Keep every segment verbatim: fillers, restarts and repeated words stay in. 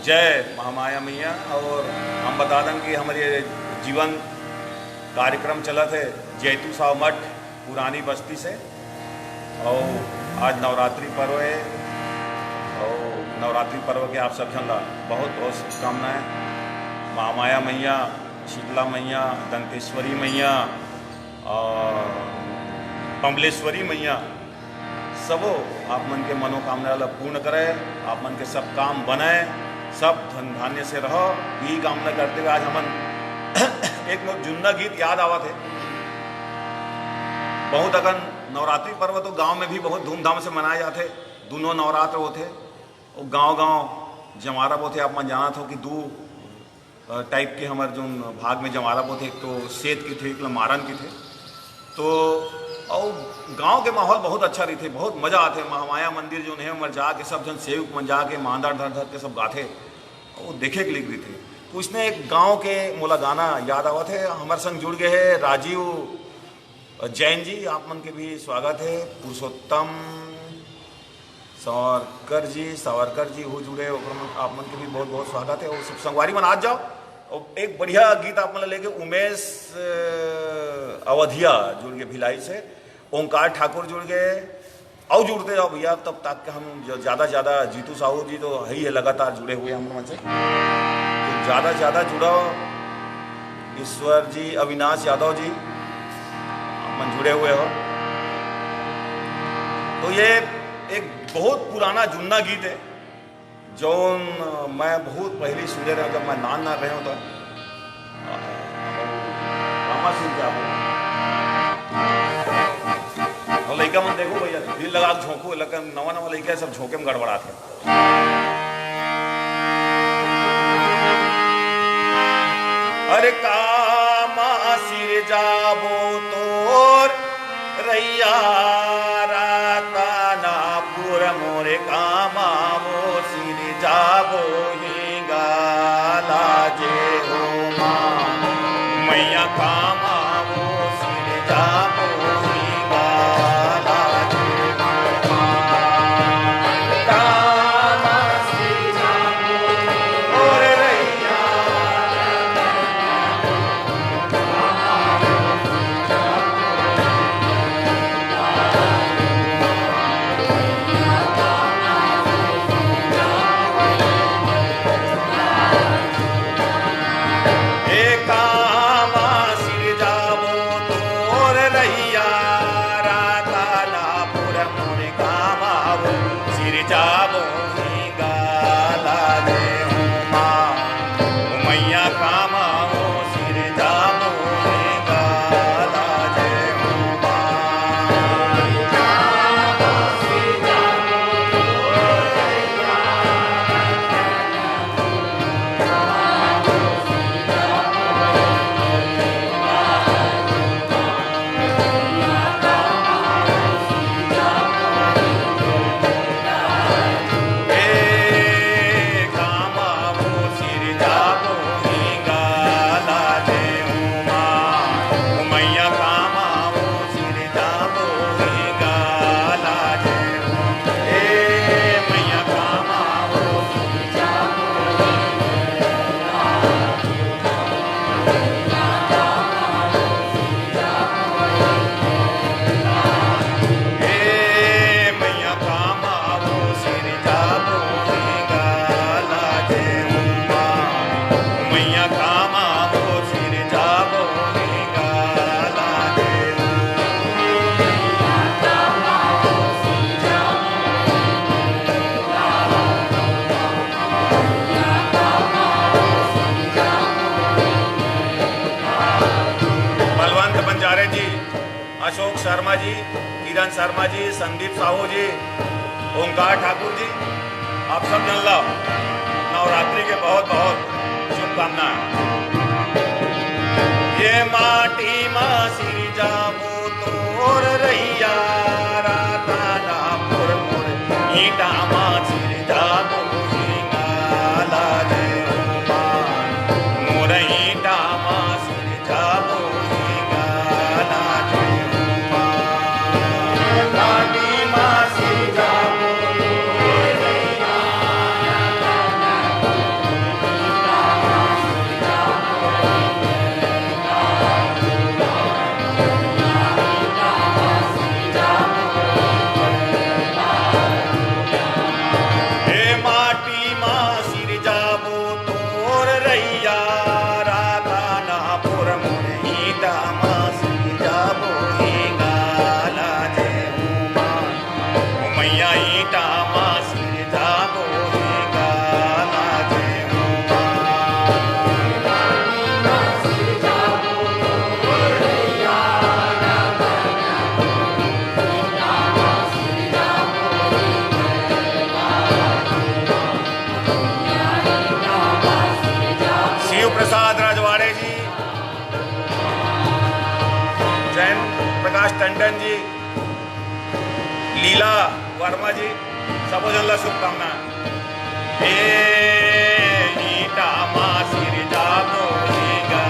जय महामाया मैया। और हम बता दें कि हमर ये जीवन कार्यक्रम चलत हे जैतू साव मठ पुरानी बस्ती से। और आज नवरात्रि पर्व हे और नवरात्रि पर्व के आप सब झन ला बहुत बहुत शुभकामनाएं। महामाया मैया, शीतला मैया, दंतेश्वरी मैया और बम्बलेश्वरी मैया, सबो आप मन के मनोकामना ला पूर्ण करे, आप मन के सब काम बने, सब धन धान्य से रहो, यही कामना करते हुए आज हमन एक मोर जुन्ना गीत याद आवत हे। बहुत अकन नवरात्रि पर्व तो गांव में भी बहुत धूमधाम से मनाए जाथे, दोनों नवरात्र होथे। वो गांव गांव जमारा बोथे, आप मन जानत हो कि दू अ, टाइप के हमर जोन भाग में जमारा बोथे, एक तो सेत किथे, एक ल मारन किथे। तो अउ गांव के माहौल बहुत अच्छा रहिथे, बहुत मजा आथे। महामाया मंदिर जोन हे, ओमर जाके सब झन सेवक मन जाके मांदर धर धर के सब गाथे, वो देखे के लायक रहिथे। तो इसने एक गांव के मोला गाना याद आवत हे, हमर संग जुड़ गए हे राजीव जैन जी, आप मन के भी स्वागत हे। पुरुषोत्तम सावरकर जी, सावरकर जी हो जुड़े, ओकर मन, आप मन के भी बहुत बहुत स्वागत हे। और सब संगवारी मन आ जाओ, और एक बढ़िया गीत आप मन ला लेके उमेश, अ, अवधिया जुड़ के भिलाई से, ओंकार ठाकुर जुड़ के, अउ जुड़ते जाओ भैया, तब तक के हम ज-, ज्यादा ज्यादा, जीतू साहू जी तो है ही है, लगातार जुड़े हुए हैं हम लोगों से, तो ज्यादा ज्यादा जुड़ो। ईश्वर जी, अविनाश यादव जी, आप मन जुड़े हुए हो। तो ये एक बहुत पुराना जुन्ना गीत है, जोन मैं बहुत पहली सुने रहे, जब मैं नान नान रहे हूँ तो। रामा सिंह क्या बोल? और लइका मन देखो भैया, दिल लगा के झोंको, लेकिन नवा नवा लइका सब झोंके में गड़बड़ात है। अरे कामा सिर जाबो तोर रैया रातानापुर मोरे कामा वो सिर जाबो ही गाला जे हो माँ मैया कामा वो सिर जाबो ही गाला जे हो माँ। कामा सिर जाबो तोर रैया बलवंत बंजारे जी, अशोक शर्मा जी, किरण शर्मा जी, संदीप साहू जी, ओंकार ठाकुर जी, आप सब जन ला नवरात्रि के बहुत बहुत शुभकामनाएं। ये माटी मा सिरजाबो तोर रैया रातानापुर मोर ईंटा मा सिरजाबो ही गाला जे हो माँ। मोर ईंटा मा सिरजाबो ही गाला जे हो माँ। माटी मा सिरजाबो तोर रैया जी, लीला वर्मा जी, सबो झन ला शुभकामना। ए ईंटा मा सिरजाबो हे गा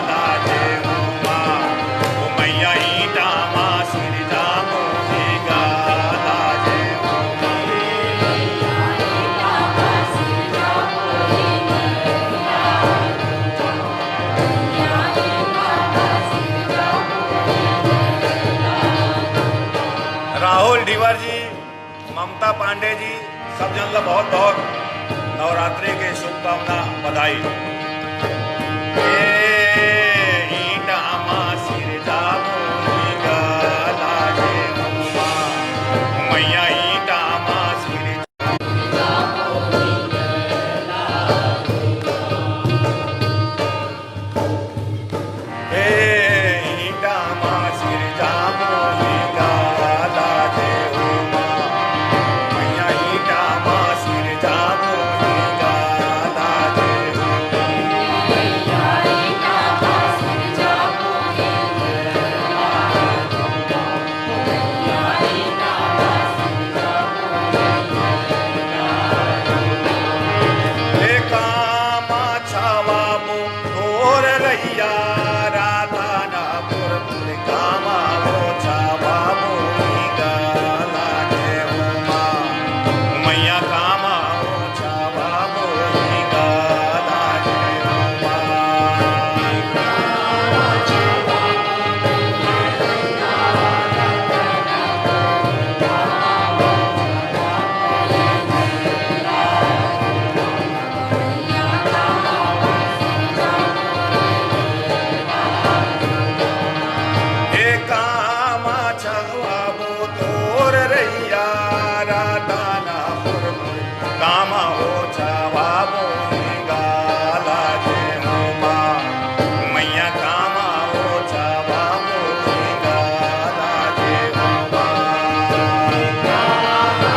लाजे उमा, ओ मैया ईंटा मा सिरजाबो हे गा लाजे उमा। राहुल ढीवर जी, ममता पांडे जी, सब झन ला बहुत बहुत नवरात्रि के शुभकामना, बधाई। ए ईंटा मा सिरजाबो हे गा लाजे उमा, मैया ईंटा मा सिरजाबो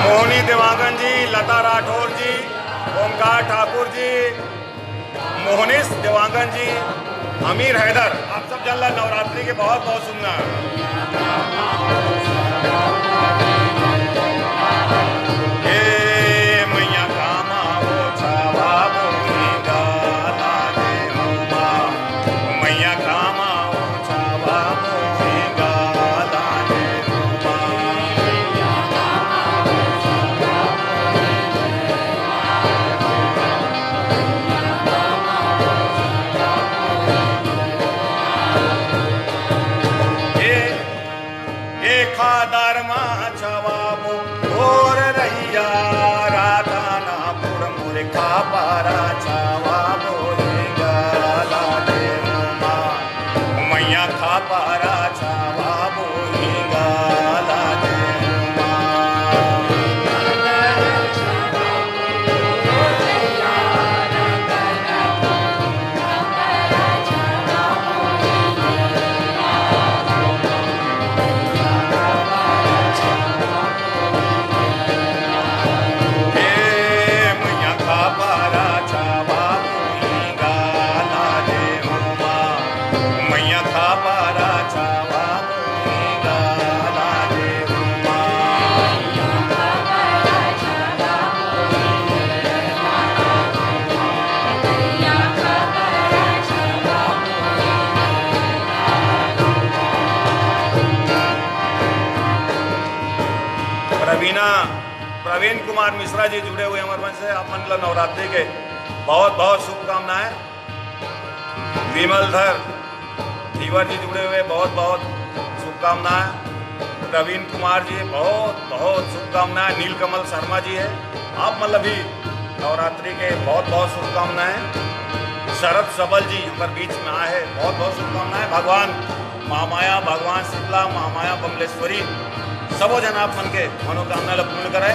मोहनी देवांगन जी, लता राठौर जी, ओंकार ठाकुर जी, मोहनीश देवांगन जी, अमीर हैदर, आप सब झन ला नवरात्रि के बहुत बहुत शुभकामना। प्रवीणा, प्रवीण कुमार मिश्रा जी जुड़े हुए हमारे मन से, आप मन ला नवरात्रि के बहुत बहुत शुभकामनाएं। विमल धर धीवर जी जुड़े हुए, बहुत बहुत शुभकामनाएं। प्रवीण कुमार जी, बहुत बहुत शुभकामनाएं। नीलकमल शर्मा जी है, आप मन ला भी नवरात्रि के बहुत बहुत शुभकामनाएं। शरद सबल जी हमारे बीच में आए हैं, बहुत बहुत शुभकामनाएं। भगवान महामाया, भगवान शीतला, महामाया बमलेश्वरी, सबो झन आप मन के मनोकामना ला पूर्ण करे,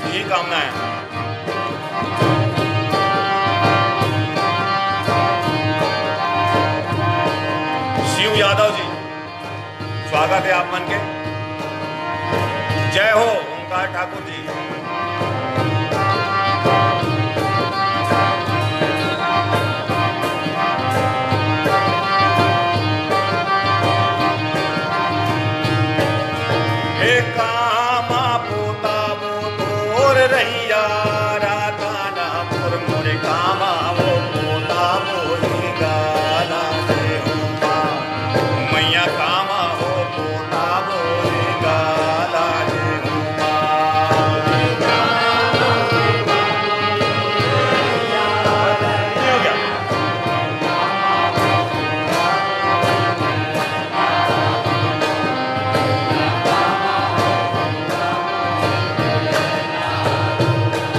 यही कामना है। शिव यादव जी, स्वागत है आप मन के। जय हो ओंकार ठाकुर जी। रहिया रातानापुर मोरे कामा वो पोता बोही गाला जे उमा। मैया कामा वो पोता बोही गाला जे उमा।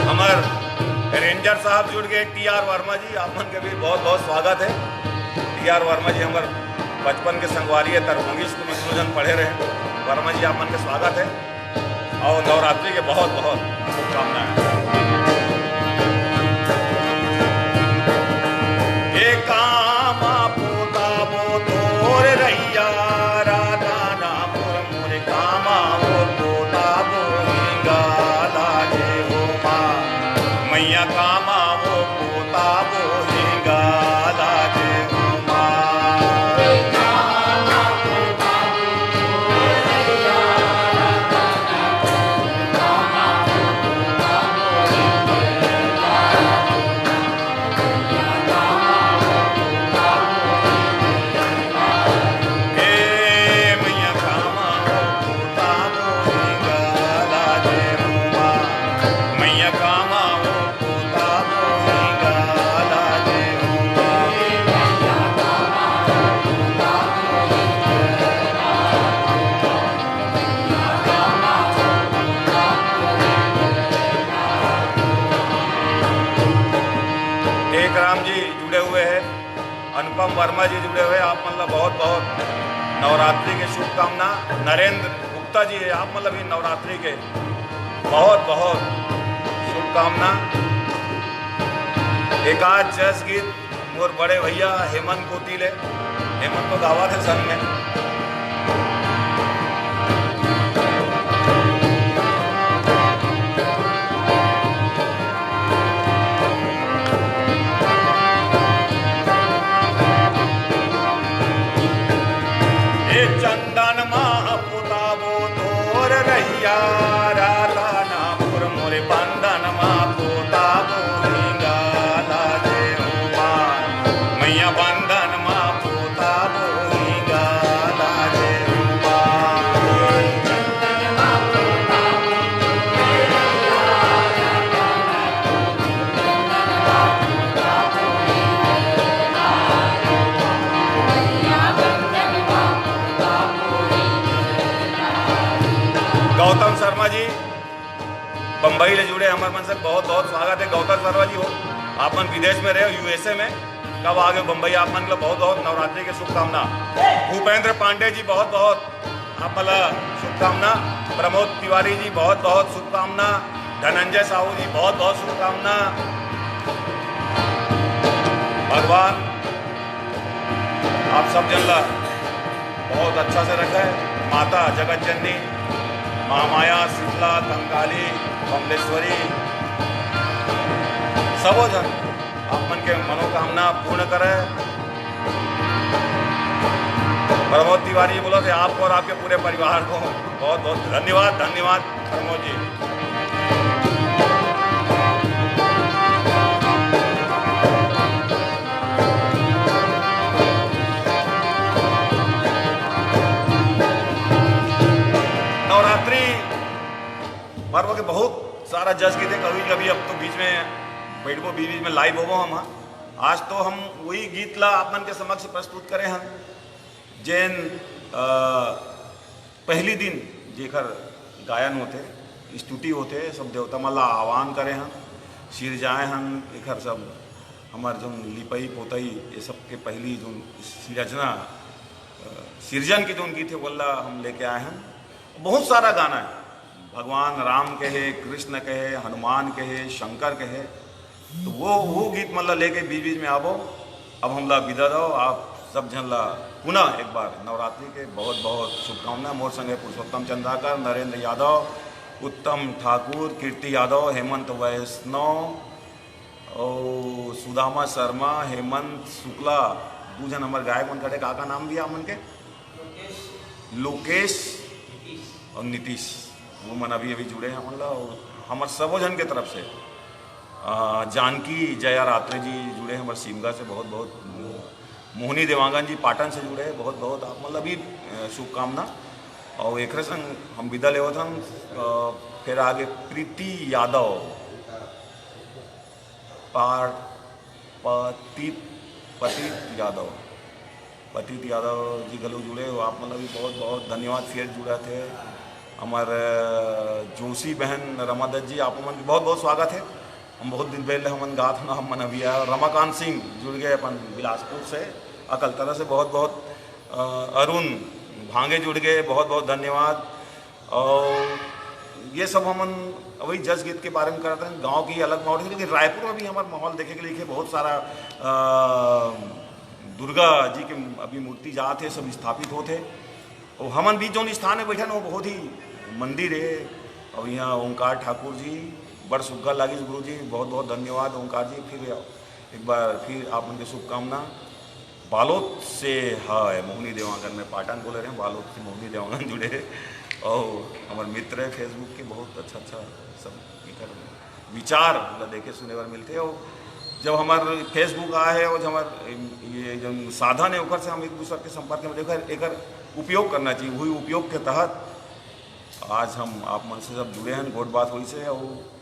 हमर रेंजर साहब जुड़ गए, टी आर वर्मा जी, आप मन के भी बहुत बहुत स्वागत है। टी आर वर्मा जी हमर बचपन के संगवारी है, तरभंगी स्कूल में दोनों जन पढ़े रहे। वर्मा जी, आप मन के स्वागत है और नवरात्रि के बहुत बहुत शुभकामनाएं। ए कामा पोता वो तोर रहिया रातानापुर मोरे कामा वो पोता बोही गाला जे उमा। मैया कामा वो पोता बोही गाला जे उमा। एक राम जी जुड़े हुए हैं, अनुपम वर्मा जी जुड़े हुए, आप मन ला बहुत बहुत नवरात्रि के शुभकामना। नरेंद्र गुप्ता जी है, आप मन ला भी नवरात्रि के बहुत बहुत शुभकामना। एकाध जस गीत मोर बड़े भैया हेमंत कोती ले, हेमंत तो गावा थे संग में। ए चंदन मा पोताबो तोर रहिया, रातानापुर मोरे बंदन मा पोताबो हिंगाला जे उमा। मैया बंदन मा पोताबो हिंगाला जे उमा। गौतम शर्मा जी बम्बई ले जुड़े, हमर मन से बहुत बहुत स्वागत है। गौतम शर्मा जी हो, आप मन विदेश में रहे हो, यू एस ए में, कब आ गए बम्बई? आप मन के बहुत बहुत नवरात्रि के शुभकामना। भूपेंद्र पांडे जी बहुत बहुत आप मन ला शुभकामना। प्रमोद तिवारी जी बहुत बहुत शुभकामना। धनंजय साहू जी बहुत बहुत शुभकामना। भगवान आप सब जन ला बहुत अच्छा से रखे। माता जगत जननी, महामाया, शीतला, कंकाली, कमलेश्वरी, सबो जन आप मन के मनोकामना पूर्ण करे। प्रमोद तिवारी बोला थे आपको और आपके पूरे परिवार को बहुत बहुत धन्यवाद, धन्यवाद प्रमोद जी। नवरात्रि पर्व के बहुत सारा जस गीत है, कभी कभी अब तो बीच में बैठबो, बीच बीच में लाइव होबो हम। आज तो हम वही गीत ला आप मन के समक्ष प्रस्तुत करे हन, जेन, अ, पहली दिन जेकर गायन होथे, स्तुति होथे, सब देवता मन ला आह्वान करे हन, सिरजाए हन, एकर सब हमर जोन लिपई पोतई, ये सब के पहली जोन सिरजना, अ, सिरजन के जोन गीत हे, वोला हम लेके आए हन। बहुत सारा गाना है, भगवान राम के हे, कृष्ण के हे, हनुमान के हे, शंकर के हे, तो वो, वो गीत मन ला लेके बीच बीच में आबो। अब हमला विदा दो, आप सब झन ला पुनः एक बार नवरात्रि के बहुत बहुत शुभकामना। मोर संगे पुरुषोत्तम चंद्राकर, नरेंद्र यादव, उत्तम ठाकुर, कीर्ति यादव, हेमंत वैष्णव और सुदामा शर्मा, हेमंत शुक्ला, दू झन हमर गायक मन खड़े, का का नाम दिया हमन के? लोकेश और नीतीश। वो मन अभी अभी जुड़े हैं हमन ला, और हमर सबो झन के तरफ से, अ, जानकी जया रात्रे जी जुड़े हैं हमर सिमगा से, बहुत बहुत, मोहनी देवांगन जी पाटन से जुड़े हैं, बहुत बहुत आप मन ला भी, अ, शुभकामना। और एकरे संग हम विदा लेवत हन, अ, फिर आगे प्रीति यादव, पार पतित पतित यादव, पतित यादव जी घलो जुड़े हो, आप मन ला भी बहुत बहुत धन्यवाद। फिर जुड़ा थे हमर, अ, जोशी बहन रमा दत्त जी, आप मन के बहुत बहुत स्वागत है। हम बहुत दिन पहले हमन गात हन, हमन अभी आए। रमाकांत सिंह जुड़ गए अपन बिलासपुर से, अकलतरा से, बहुत बहुत, अ, अरुण भांगे जुड़ गए, बहुत बहुत धन्यवाद। और ये सब हमन वही जस गीत के बारे में करत हन, गांव की अलग माहौल है, लेकिन रायपुर में भी हमार माहौल देखे के लिए बहुत सारा, अ, दुर्गा जी के अभी मूर्ति जात है, सब स्थापित होत है। और हमन भी जौन स्थान में बैठन, वो बहुत ही मंदिर है। और यहाँ ओंकार ठाकुर जी, बड़ सुग्घर लागिस गुरु जी, बहुत बहुत धन्यवाद ओंकार जी। फिर एक बार फिर आप मन के शुभकामना। बालोद से है मोहनी देवांगन, में पाटन बोले रहे, बालोद से मोहनी देवांगन जुड़े है। और हमारे मित्र है Facebook के, बहुत अच्छा अच्छा सब एकर विचार ला देखे सुने बर मिलथे। और जब हमार Facebook आए है और जब हमार ये जो साधन है, ओकर से हम एक दूसर के संपर्क में, देखा, एकर उपयोग करना चाहिए। वही उपयोग के तहत आज हम आप मन से सब जुड़े हैं, गोठ बात होइस है। और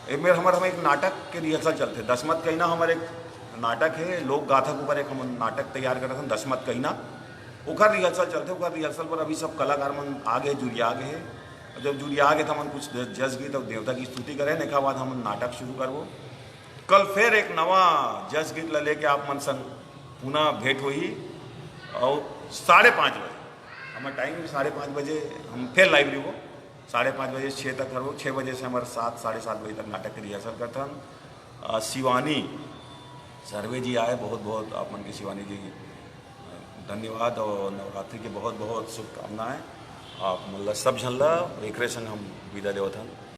एक मेर हमर, हम एक नाटक के रिहर्सल चलथे, दसमत कहिना हमर एक नाटक है, लोक गाथा के ऊपर एक हम नाटक तैयार करत हन, दसमत कहिना, ओकर रिहर्सल चलथे। ओकर रिहर्सल पर अभी सब कलाकार मन आ गए, जुरिया गए हैं। और जब जुरिया गए तो हमन कुछ जस गीत और देवता की स्तुति करें, एकर बाद हम नाटक शुरू करबो। कल फिर एक नवा जस गीत ला लेके आप मन संग पुनः भेंट होही। और साढ़े पाँच बजे हमर टाइम, साढ़े पाँच बजे हम फिर लाइव रहिबो। साढ़े पाँच बजे छः तक हरबो। छः बजे से हमर सात, साढ़े सात बजे तक नाटक के रिहर्सल करथन। अ, शिवानी सर्वे जी आए, बहुत बहुत आप मन के शिवानी जी धन्यवाद और नवरात्रि के बहुत बहुत शुभकामनाएं। आप मन ला सब झन ला एकरे संग हम विदा लेवत हन।